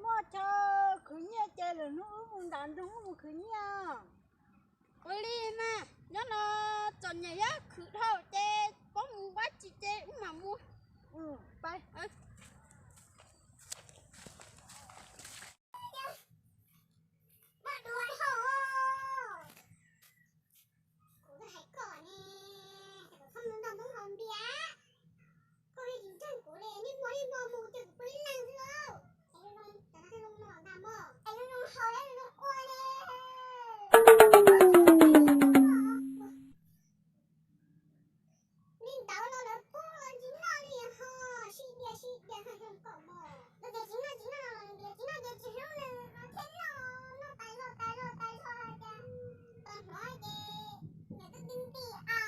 Muaj chaw khwv nyiaj ces lwm hnub wb mus nram nroog wb mus khwv nyiaj. Ua li mas nyob no txom nyem thiab khwv dhau ces poob mus ua tsi ces wb mam mus. Kuv hais koj ne, koj txhob mus nrog Hmoob haus npias. Koj yeej tsis ntseeg kuv li, niaj hmo niaj hmo mus ces kuv pw ib leeg xwb lauj. Es zoo zoo ntag mog, es zoo zoo haus, zoo zoo ua li. Li ntawd los lawv pub los tsis noj li ho, sib dias sib dias ho zoo kom mos. Lawv tias tsis noj tsis noj los ntias tsis noj ces tsis hlub nws thiaj noj, noj tas zog tas zog tas zog hais tias tos hnov ces nws twb nti nti a.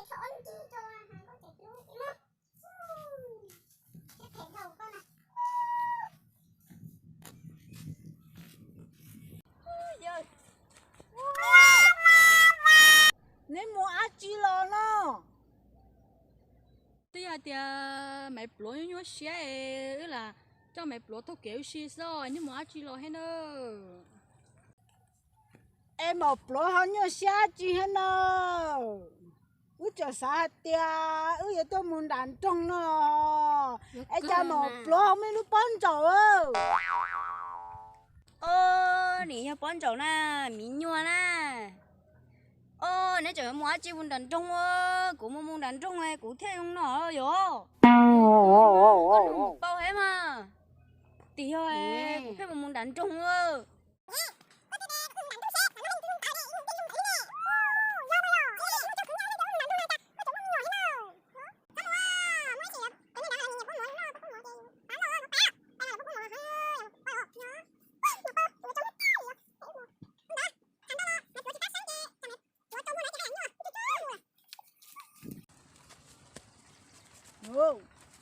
Xav tias tshuav ob ncig rau hais koj ces hlub ib mog. Thiab phem dhau koj na. Neb mus dab tsi los no? Twb yog tias Maiv Pluav nyuaj nyuaj siab es wb lam coj Maiv Pluav taug kev wb si xwb, neb mus dab tsi los thiab na? Es Maiv Pluav ho nyuaj siab dab tsi thiab na? Wb tseem xav hais tias wb yuav tuaj mus nram nroog no, es cas Maiv Pluav ho muaj ib lub pob ntsaum. Os, nim yog pob ntsaum na, miv nyuag na. Os, neb tseem yuav mus dab tsi mus nram nroog a? Kuv mus mus nram nroog kuv thiaj zoo no yom. Koj mus pauj thiab mas. Tim yog kuv pheej mus mus nram nroog.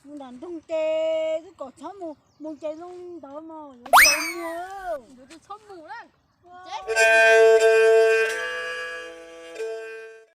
Mus nram nroog ces twb kom txhob mus, mus ces zoo ntawd mas yuav tau mus. Yuav txhob mus na.